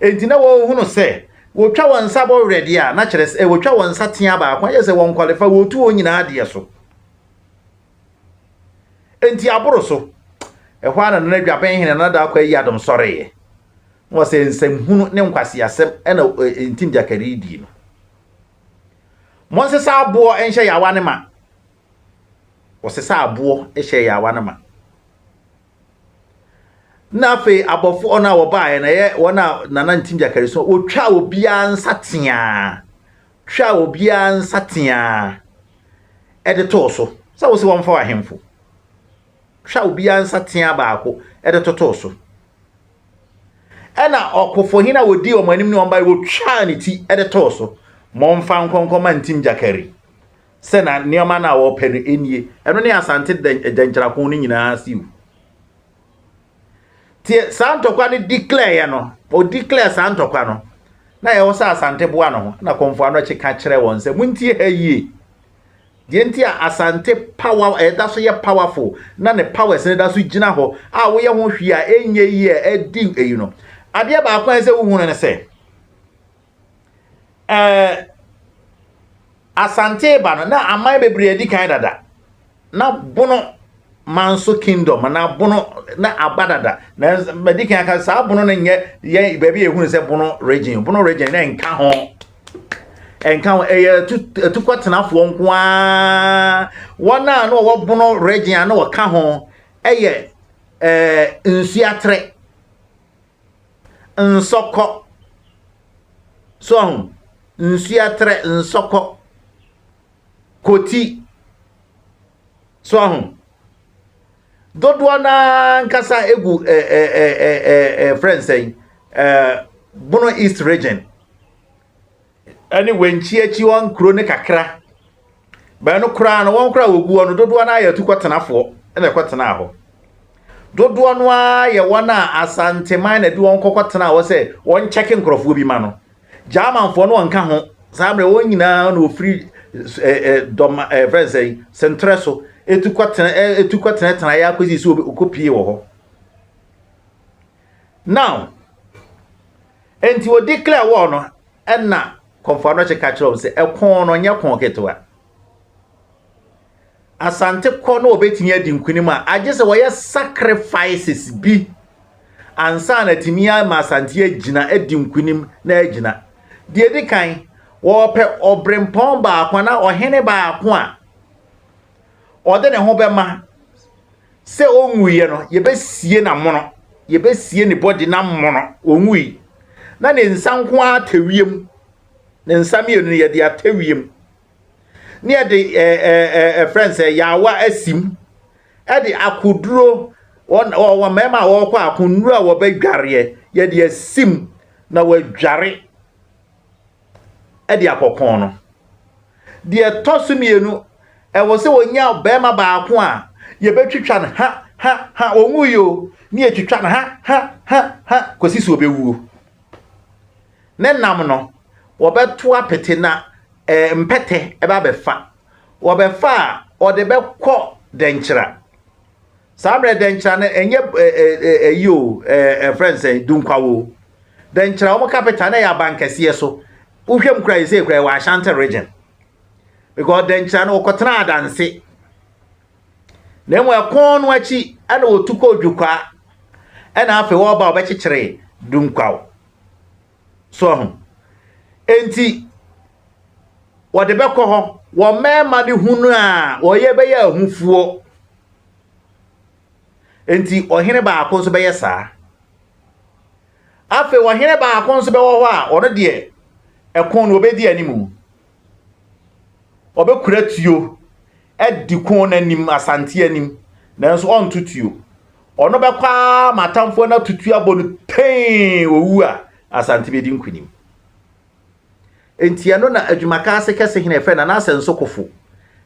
Enti na wɔhunu sɛ wɔtwa wɔn nsa bɔ werɛ deɛ a, na kyerɛ sɛ wɔtwa wɔn nsateaa baako ayɛ sɛ wɔn kwalefa wɔtu wɔn nyinaa adeɛ so. Enti aboro so. Ɛhɔ ara na Nana Dwaben Hene Nana Daakwa Ayi Adom sɔreeɛ. Na ɔsɛ nsɛmhunu ne nkwaseasɛm na Ntim Gyakari redi no. Monsesa aboɔ nhyɛ yaawa no ma. Wɔsesa aboɔ hyɛ yaawa no ma. Na afei abɔfoɔ no a wɔbaeɛ no ɛyɛ wɔn a Nana Ntim Gyakari so wɔtwaa obiara nsa teaa. Twaa obiara nsa teaa. de too so sɛ wose wɔmfa w'ahemfo. Twa obiara nsateaa baako de totoo so. Ɛna ɔkofohene a wɔdii wɔn anim ne wɔn bae wɔtwaa ne ti de too so. Momfa nkɔnkɔma ntim gyakari sɛ na nneɛma no a wɔpɛ no nie. Ɛno ne Asante Dɛnkyerako no nyinaa siw. Tie saa ntɔkwa no declare no, o declare saa ntɔkwa no, na ɛwɔ sɛ Asante boa ne ho, na Kɔmfo Anɔkye ka kyerɛ wɔn sɛ, montie ha yie. Deɛ nti a Asante power ɛda so yɛ powerful na ne powers no da so gyina hɔ a woyɛ ho hwee a ɛnyɛ yie a ɛdi eyi no. Adeɛ baako a ɛsɛ wohunu ne sɛ, ɛɛ Asante ba no na aman bebree adi kan dada. Na Bono Manso Kingdom anaa Bono na aba dada. Na madi kan aka saa Bono no nyɛ yɛn baabi a yɛhunu sɛ Bono region. Bono region na ɛnka ho. Ɛnka ho. Ɛyɛ atukɔtenafoɔ nko ara. Wɔn a na wɔwɔ Bono region a na wɔka ho ɛyɛ ɛɛ Nsuatrɛ, Nsɔkɔ. So ahu? Nsuatrɛ, Nsɔkɔ. Koti. So aho. Dodoɔ no ara ankasa egu ɛ ɛ ɛ ɛ ɛ frɛ nsɛn ɛ Bono East Region ɛne Wenchi akyi hɔ nkuro ne kakra. Bɛn no koraa no wɔn koraa wɔgu hɔ no dodoɔ no ara yɛ atukɔtenafoɔ ɛna ɛkɔtenaa hɔ. Dodoɔ no ara yɛ wɔn a Asanteman na ɛde wɔn kɔkɔtenaa hɔ sɛ wɔn kyɛke nkurɔfoɔ bi ma no. Germanfoɔ no wɔnka ho saa mmerɛ wɔn nyinaa na wɔfiri dɔm ɛfrɛ sɛ senterɛ so etu kɔtena etu kɔtenatena yɛ akɔsi sɛ ɔkɔpie wɔ hɔ. Now, nti wɔ declare war no ɛna Kɔmfo Anɔkye ka kyerɛ wɔn sɛ ɛko no nyɛ ko ketewa. Asante kɔ na wɔbɛtumi adi nkunim a, agye sɛ wɔyɛ sacrifices bi ansa na atumi ama Asante agyina adi nkunim na agyina. Deɛ ɛdi kan, wɔpɛ ɔbrempɔn baako anaa ɔhene baako a ɔde ne ho bɛma sɛ ɔnwuiɛ no, yɛbɛsie n'amono, yɛbɛsie ne bɔdi n'amono, ɔnwui. Na ne nsa nko ara atɛ wiem, ne nsa mmienu no yɛde atɛ wiem. ne yɛde ɛɛ ɛɛ sɛ yaawa asim ɛde akoduro wɔn wɔn mmarima a wɔrekɔ ako nnuro a wɔbɛdwareɛ yɛde asim na wɔadware ɛde akɔkɔn no deɛ ɛtɔ so mmienu ɛwɔ sɛ wɔnya barima baako a yɛbɛtwitwa no ha ha ha wɔn wuyi o ne yɛtwitwa no ha ha ha ha kɔsi so ɔbɛwuo. Ne nam no, wɔbɛto apete na eh, mpɛtɛ ɛbɛ abɛfa. Wɔbɛfa a, wɔde bɛkɔ dɛnkyera. Saa mmerɛ dɛnkyera no ɛnyɛ ɛyi o, ɛfrɛ no sɛ dunkwawo. Dɛnkyera wɔn capital na ɛyɛ abankɛseɛ so. Wohwɛ mu kura yɛ sɛ kura ɛwɔ Ashanti region. Because dɛnkyera no wɔkɔtena adanse. Na mmom ɛko no akyi ɛna wɔtu kɔɔ Dwokwaa. Ɛna afei wɔba wɔbɛkyekyere Dunkwaw. So ahu? Enti, wɔde bɛkɔ hɔ. Wɔn mmarima no hunu a, wɔyɛ bɛyɛ ahufoɔ. Enti, ɔhene baako nso bɛyɛ saa. Afei, ɔhene baako nso bɛwɔ hɔ a, ɔno deɛ, ɛko no ɔbɛdi anim. Ɔbɛkura tuo adi ko no anim, Asante anim, nanso ɔnto tuo. Ɔno bɛkɔ ara ma atamfoɔ no atutu abɔ no pɛn owu a Asante bɛdi nkonim. Enti ɛno na adwumaka ase kɛse hene ɛfɛ Nana Asɛnsokofo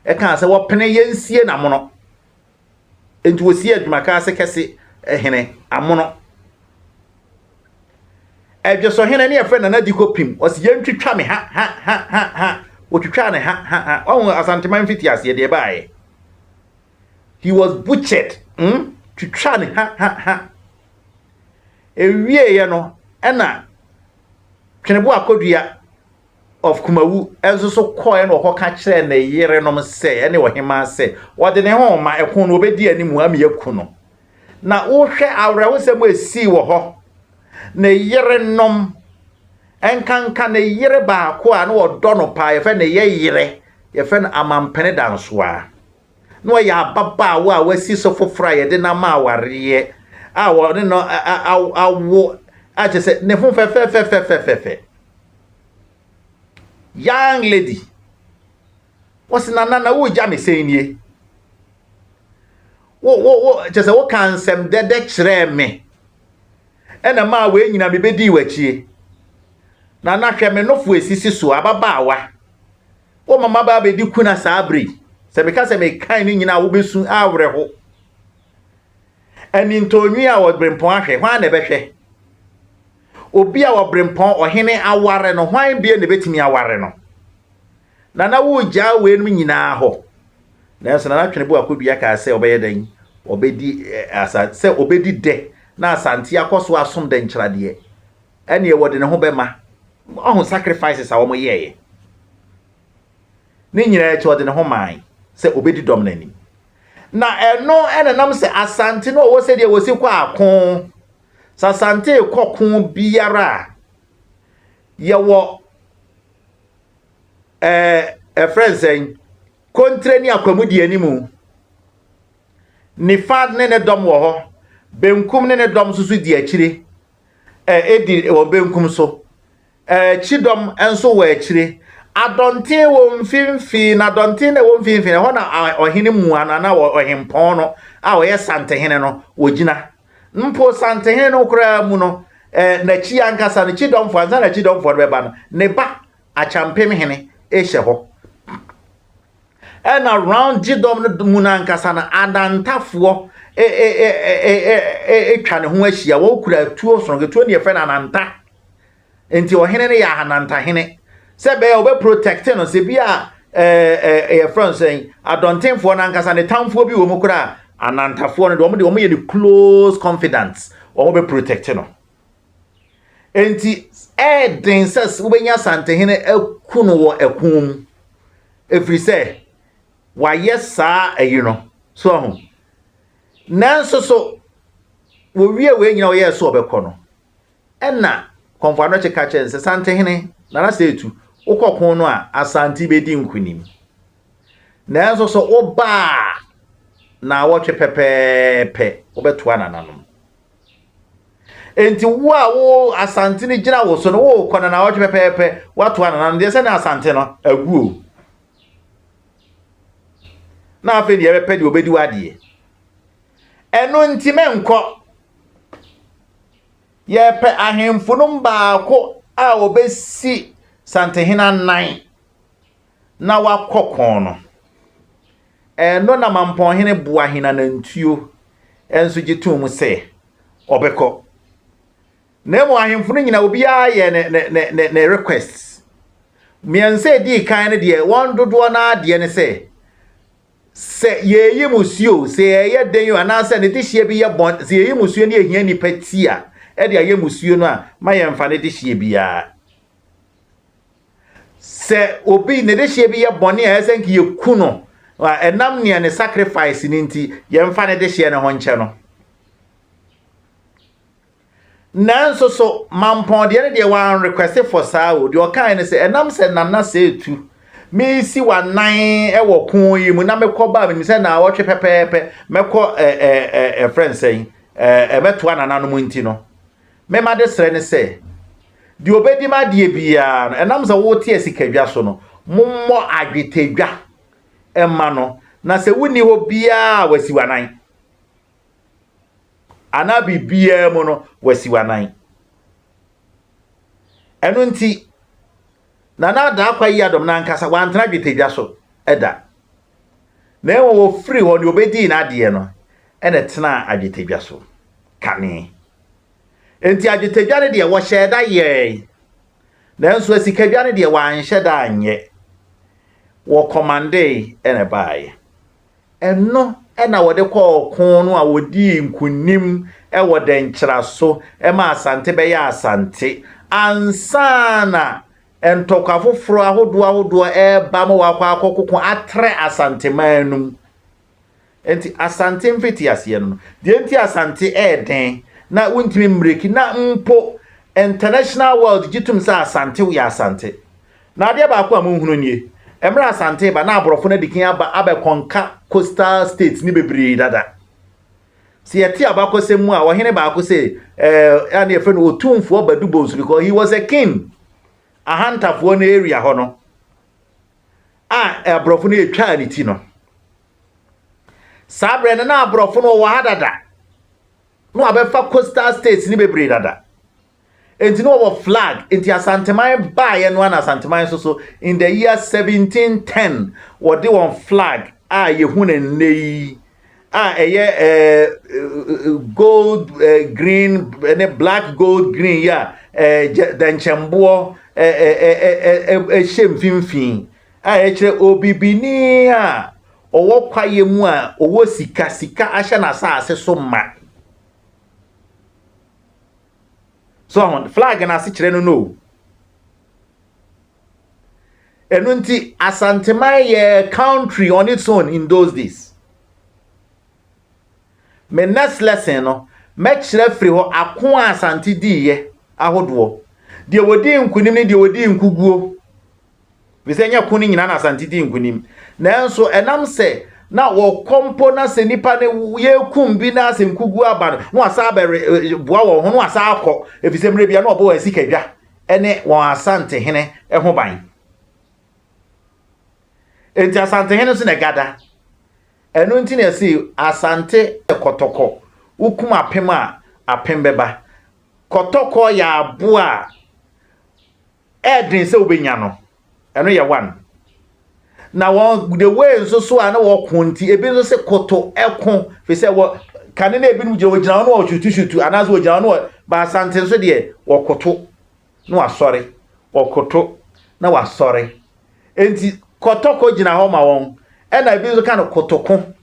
ɛkaa sɛ wɔpene yɛnsie n'amono. Enti wɔsie adwumaka ase kɛse hene amono. Ɛdwesɔhene ne yɛfrɛ Nana Diko Pim ɔsi yɛntwitwa me ha ha ha ha ha wɔtwitwaa ne ha ha ha wahu Asanteman mfiti aseɛ deɛ ɛbaeɛ. He was butchered. Mm? Twitwa ne ha ha ha. Ewieɛ no, ɛna Twenebo Akodua of Kumawu nso so kɔɛ na ɔkɔka kyerɛɛ ne yerenom sɛ ɛne ɔhemaa sɛ ɔde ne ho ma ɛko no ɔbɛdi anim ama yɛaku no. Na wohwɛ awerɛhosɛm a esii wɔ hɔ, ne yerenom, ɛnkanka ne yere baako a na ɔdɔ no paa, yɛfrɛ no yɛ yere, yɛfrɛ no Amampene Dansoa. Na ɔyɛ ababaawa a wasi so foforɔ a yɛde no ama awareɛ a wɔne no awo a kyerɛ sɛ ne ho fɛfɛfɛfɛfɛfɛ. Young lady. Wɔsi nana na wogya me sɛn nie. Wo wo wo kyerɛ sɛ woka nsɛm dɛdɛ kyerɛɛ me. Ɛna maa wei nyina mebɛdii w'akyie. Nana hwɛ me nofo esisi so ababaawa. Wo mama ba abɛdi kuna saa bere yi. Sɛ meka sɛ mekan ne nyinaa a wobɛsu awerɛho. Anintɔnwi a ɔberempɔn ahwɛ, hwan na ɛbɛhwɛ? Obi a ɔberempɔn ɔhene aware no, hwan bie na ɛbɛtumi aware no? Nana wogyaa weinom nyinaa hɔ. Nanso Nana Twenebo Akodua kaa sɛ ɔbɛyɛ dɛn? Ɔbɛdi asa sɛ ɔbɛdi dɛ na Asante akɔ so asom dɛnkyerɛdeɛ. Ɛneɛ wɔde ne ho bɛma. Ɔho sacrifices a wɔn yɛɛyɛ. Ne nyinaa akyi ɔde ne ho mae sɛ ɔbɛdi dɔm no anim. Na ɛno ɛna nam sɛ Asante no ɔwɔ sɛdeɛ wɔsi kɔ ako. Sɛ Asante rekɔ ko biara a, yɛwɔ ɛɛ ɛfrɛ nsɛn Kontire ne Akwamu di anim. Nifa ne ne dɔm wɔ hɔ. Benkum ne ne dɔm nso so di akyire. Ɛ edi wɔn benkum so. Kyidɔm nso wɔ akyire. Adɔnten wɔ mfimfini, na dɔnten na ɛwɔ mfimfini, ɛhɔ na ɔhene mua no anaa ɔhempɔn no a ɔyɛ santehene no wɔgyina. Mpo santehene no koraa mu no, eh, n'akyi ankasa no, kyidɔmfoɔ, ansa na kyidɔmfoɔ no bɛba no, ne ba Akyampem hene hyɛ hɔ. Ɛna round gyidɔm no mu no ankasa no, anantafoɔ atwa ne ho ahyia. Wɔkura tuo soronko, tuo ne yɛfrɛ no ananta. Nti ɔhene no yɛ ahanantahene. Sɛ bɛyɛ wɔbɛ protect no, sɛ bi a yɛfrɛ no sɛn, adɔntenfoɔ no ankasa ne tamfoɔ bi wɔ mu koraa, anantafoɔ no deɛ wɔn de wɔn yɛ ne close confidants, wɔn bɛ protect no. Enti ɛyɛ den sɛ wobɛnya Asantehene aku no wɔ ɛko mu, ɛfiri sɛ wayɛ saa ayi no. So ahu? Nanso so wɔwie wei nyina wɔyɛɛ sɛ ɔbɛkɔ no, ɛna Kɔmfo Anɔkye ka kyerɛ no sɛ, Santehene, Nana Seetu, wokɔ ko no a, Asante bɛdi nkonim. Nanso so woba a, naawɔtwe pɛpɛɛpɛ wobɛtoa nananom. Enti wo a wo Asante no gyina wo so no, wokɔ no naawɔtwe pɛpɛɛpɛ, woato anana no deɛ sɛ ne Asante no agu o. Na afei deɛ ɛbɛpɛ deɛ ɔbɛdi w'adeɛ. Ɛno nti mɛnkɔ. Yɛpɛ ahemfo no baako a ɔbɛsi Santehene anan na wakɔ kɔn no. Ɛno na Mampɔnhene Boahenanantuo nso gye too mu sɛ ɔbɛkɔ. Na mmom ahemfo no nyinaa obiara yɛ ne ne ne ne ne request. Mmiɛnsa a edii kan no deɛ wɔn dodoɔ no ara deɛ ne sɛ sɛ yɛreyi musuo sɛ yɛyɛ den o anaasɛ ne dehyeɛ bi yɛ bɔn sɛ yɛyi musuo ne yɛhia nipa ti a ɛde ayɛ musuo no a ma yɛmfa ne dehyeɛ biara. Sɛ obi ne dehyeɛ bi yɛ bɔne a ɛsɛ nka yɛku no a ɛnam nea ne sacrifice no nti yɛmfa ne dehyeɛ no ho nkyɛ no. Nanso so mampɔn deɛ no deɛ wɔn request for saa o deɛ ɔkae no sɛ ɛnam sɛ nana sɛ etu mesi wanan wɔ ko yi mu na mekɔ ba menim sɛ na awɔtwe pɛpɛɛpɛ mɛkɔ ɛɛ ɛɛ ɛfrɛ nsɛn ɛɛ ɛmɛtoa nananom nti no mema de srɛ ne sɛ Deɛ ɔbɛdi m'adeɛ biara no, ɛnam sɛ wote asikadwa so no, mommɔ adwetɛdwa mma no, na sɛ wonni hɔ biara a wasi w'anan. Anaa biribiara mu no, wasi w'anan. Ɛno nti, Nana Adaakwa yi adɔm no ankasa wantena dwetɛdwa so da. Na mmom wɔfiri hɔ, deɛ ɔbɛdii n'adeɛ no, ɛna ɛtenaa adwetɛdwa so kane. Enti adwetɛdwa no deɛ, wɔhyɛɛ da yɛe. Nanso asikadwa no deɛ, wɔanhyɛ da anyɛ. Wɔkɔmandee na ɛbaeɛ. Ɛno na wɔde kɔɔ ɔko no a wɔdii nkonim wɔ Dɛnkyerɛaso ma Asante bɛyɛɛ Asante ansa na ntɔkwa foforɔ ahodoɔ ahodoɔ reba ma wɔakɔ akɔkoko atrɛ Asanteman no mu. Nti Asante mfitiaseɛ no, deɛ nti Asante ɛyɛ den na wontumi mmiriki na mpo international world gye tom sɛ Asante yɛ Asante. Na adeɛ baako a monhunu nie, mmerɛ Asante ba na aborɔfo no adi kan aba abɛkɔnka coastal states ne bebree dada. Sɛ yɛte abakɔsɛm mu a, ɔhene baako sɛ, ɛɛ, a ne yɛfrɛ no Otumfoɔ Badu Bonsu because he was a king. Ahantafoɔ no area hɔ no, a aborɔfo no yɛtwaa ne ti no. Saa berɛ no na aborɔfo no wɔwɔ ha dada. Na wɔabɛfa coastal states no bebree dada. Enti na wɔwɔ flag. Enti Asanteman baeɛ no na Asanteman nso so in the year 1710 wɔde wɔn flag a yɛhu no nnɛ yi a ɛyɛ eh, gold eh, green ne black gold green yi a eh, dɛnkyɛmboɔ ɛhyɛ mfimfini a ɛkyerɛ obibini a ɔwɔ kwaeɛ mu a ɔwɔ sika sika ahyɛ n'asase so ma so ɔho flag no ase kyerɛ no no ɛno nti Asanteman yɛ country on its own in those days me next lesson no mɛkyerɛ firi hɔ ako a Asante diiɛ ahodoɔ deɛ wɔdii nkonim ne deɛ wɔdii nkuguo Efisɛ ɛnyɛ ko no nyinaa na Asante dii nkonim. Nanso ɛnam sɛ na wɔkɔ mpo na sɛ nipa no yɛkum bi na sɛ nkugu aba no na wasa abɛboa wɔn ho na wasa akɔ efisɛ mmerɛ bia na ɔbɔ wɔn asikadwa ne wɔn Asantehene ho ban. Enti Asantehene nso na ɛgada. Ɛno nti na yɛse Asante kɔtɔkɔ, wokum apem a, apem bɛba. Kɔtɔkɔ yɛ aboa a ɛyɛ den sɛ wobɛnya no. Ɛno yɛ one. Na wɔn the way nso so a na wɔko nti, ebi nso se koto ɛko, fi sɛ wɔ kane na ebinom gyina wɔgyina hɔ na wɔsutusutu anaasɛ wɔgyina hɔ na wɔ ba Asante nso deɛ wɔkoto na wasɔre, wɔkoto na wasɔre. Enti kɔtɔkɔ gyina hɔ ma wɔn, ɛna ebi nso ka no kotoko.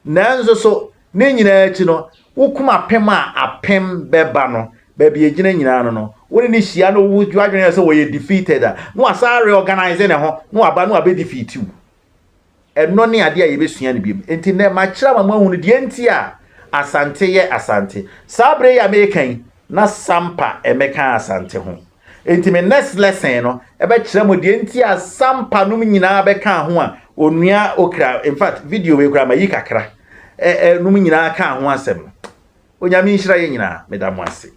Nanso so ne nyinaa akyi no, wokum apem a apem bɛba no, baabi egyina nyinaa no no, wo ne no hyia na wo adwene yɛ sɛ wɔyɛ defeated a, na wasan reorganize ne ho na waba na wabɛ defeat wo. Ɛno ne adeɛ a yɛbɛsua no biom. Enti nnɛ makyerɛ ama moahunu deɛ nti a Asante yɛ Asante. Saa berɛ yi a mereka yi, na Sampa mmɛka Asante ho. Enti me next lesson no ɛbɛkyerɛ mo deɛ nti a Sampa nom nyinaa bɛkaa ho a Onua Okra, in fact video wei koraa mayi kakra, ɛ, ɛ, nom nyinaa kaa ho asɛm no. Onyame nhyira yɛn nyinaa. Meda mo ase.